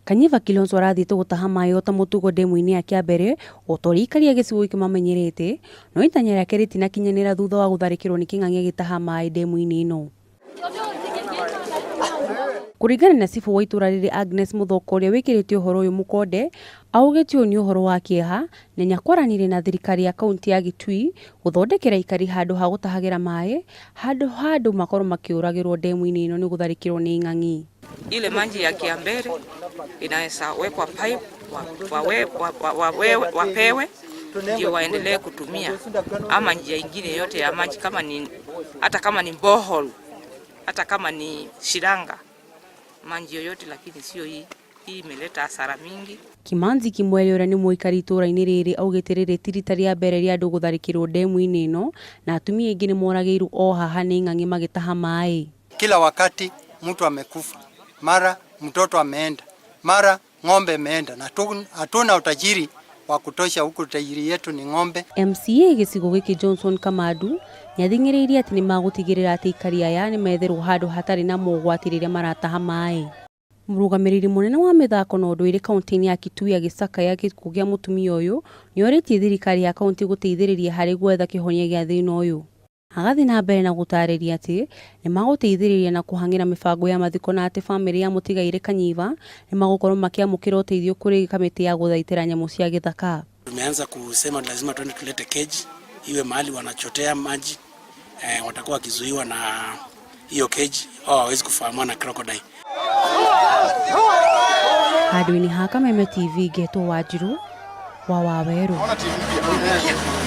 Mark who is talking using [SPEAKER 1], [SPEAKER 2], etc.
[SPEAKER 1] Kanyiva Kilonzo arathiĩte gũtaha maĩ o ta mũtugo ndemu-inĩ ya Kĩambere o ta ũrĩa aikari a gĩcigo gĩkĩ mamenyerete, no itanya rĩake rĩtinakinyanĩra thutha wa gũtharĩkĩrwo nĩ kĩng'ang'i agĩtaha maĩ ndemu-inĩ ĩno. Kũringana na cibũ wa itũra rĩrĩ Agnes Mũthoko ũrĩa wĩkĩrĩte ũhoro ũyũ mũkonde, augĩte ũyũ nĩ ũhoro wa kĩeha na nĩakwaranĩirie na thirikari ya kauntĩ ya Kitui gũthondekera aikari handũ ha gũtahagĩra maĩ handũ ha andũ makorwo makĩũragĩrwo ndemu-inĩ ĩno nĩ gũtharĩkĩrwo nĩ ing'ang'i.
[SPEAKER 2] Ile maji ya Kiambere inaweza wekwa pipe wapewe ndio waendelee kutumia, ama njia ingine yote ya maji kama ni, hata kama ni borehole, hata kama ni shiranga, maji yoyote, lakini sio hii. Hii imeleta hasara mingi.
[SPEAKER 1] Kimanzi Kimweli ũrĩa nĩ mũikari itũũra-inĩ rĩrĩ augĩte rĩrĩ ti rita rĩa mbere rĩa andũ gũtharĩkĩrwo ndemu-inĩ ĩno na atumia aingĩ nĩ moragĩirwo o haha nĩ ing'ang'i magĩtaha maĩ.
[SPEAKER 3] Kila wakati mtu amekufa, mara mtoto ameenda, mara ng'ombe imeenda, na hatuna utajiri wa kutosha huku. Utajiri yetu ni ng'ombe.
[SPEAKER 1] MCA gĩcigo gĩkĩ Johnson Kamandu nĩathing'ĩrĩirie atĩ nĩmagũtigĩrĩra atĩ aikari aya nĩmetherwo handũ hatarĩ na mogwati rĩrĩa marataha maĩ. Mũrũgamĩrĩri mũnene wa mĩthako na ũndũire kaunti-inĩ ya Kitui agĩcakaya gĩkuũ kĩa mũtumia ũyũ nĩorĩtie thirikari ya kaunti gũteithĩrĩria harĩ gwetha kĩhonia gĩa thĩna ũyũ. Agathiĩ na mbere na gũtarĩria atĩ nĩmagũteithĩrĩria na kũhang'ĩra mĩbango ya mathiko na atĩ bamĩrĩ ya mũtigairĩ Kanyiva nĩmagũkorwo makĩamũkĩra ũteithio kũrĩ kamĩtĩ ya gũthaitĩra nyamũ cia gĩthaka.
[SPEAKER 4] Tumeanza kusema lazima tuende tulete cage iwe mahali wanachotea maji watakuwa wakizuiwa na hiyo cage au hawawezi kufahamana na crocodile.
[SPEAKER 1] Handũ-inĩ ha Kameme TV ngetwo Wanjiru wa Wawerũ.